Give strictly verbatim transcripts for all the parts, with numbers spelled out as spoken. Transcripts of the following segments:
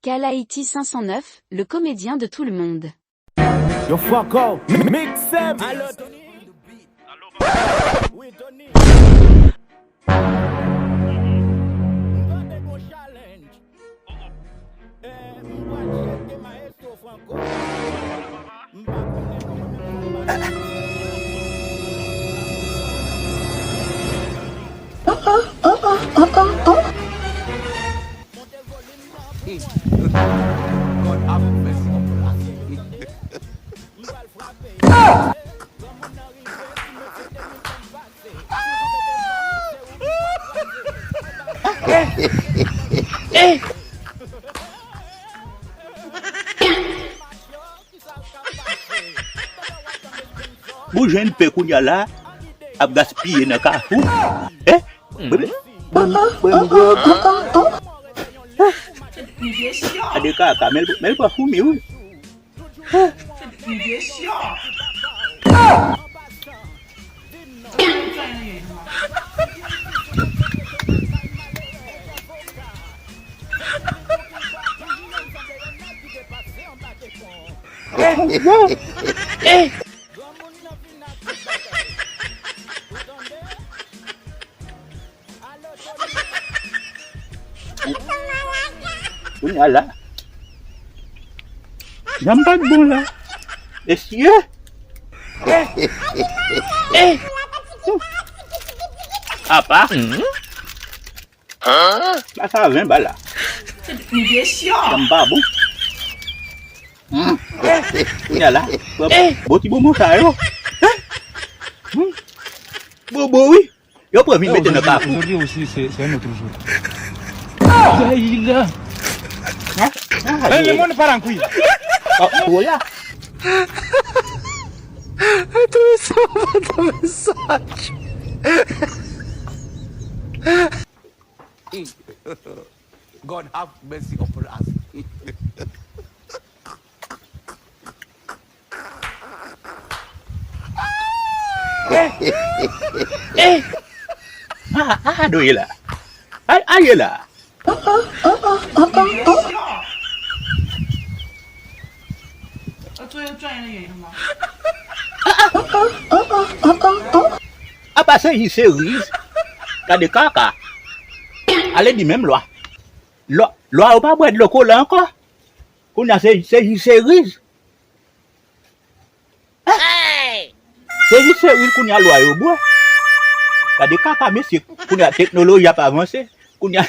Kalaiti cinq cent neuf, le comédien de tout le monde. Yo fwa kò, mix em. Alo, Tony. Wi, Tony. M tande gon challenge. Eh, m pral tcheke Maestro Franco. M pa konnen non, mwen menm, m pa konnen. Bon, jan n pè kounye a la ap gaspiye nan kafou. Eh? Bebe, ban m, ban m gwòg. Gade kaka, men l, men l pran foumi, wi. Kounye a la. Jan m pa t bon la. Mesye. Eh. Eh. Apa. Ba sa ven ba la. Jan m pa bon. Hmm. Kounye a la. Bon ti bonbon sa yo. Hmm. Bobo wi. Yo pran vin mete nan kafou. Aujourd'hui aussi, c'est, c'est un autre jour. Daïla. Hein? Ah, le monde part en couille. Oh, oh, là. Tout ça, mesaj. God have mercy upon us. Eh! Eh! Ah, ah, do ye la. Ay, ay, ye la. Apa se yi seriz. Gade kaka. Ale di menm lwa. Lwa, lwa yo pa bwè dlo kola ankò. Kounye a se, se yi seriz. Se jis seriz kounye a lwa yo bwè. Gade kaka mesye, kounye a teknoloji ap avanse. Kounye a.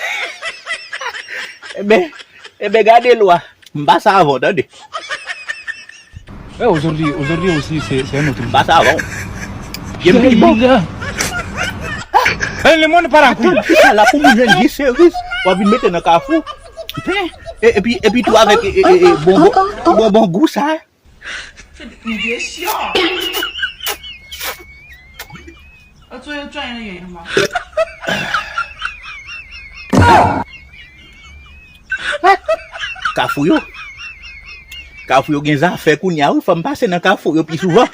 Enben, enben gade lwa. M pa savon tande. Eh, aujourd'hui, aujourd'hui aussi, c'est, c'est un autre jour. M pa savon. Jem pi bon. Eh, le monde part en couille. Atann, fisa la pou moun jwenn jis seriz. W ap vin mete nan kafou. Pen. E, epi, epi tou avèk, e, e, e, bonbon, bonbon gou sa. Kafou yo. Kafou yo gen zafè kounye a wi, fò m pase nan kafou yo pi souvan.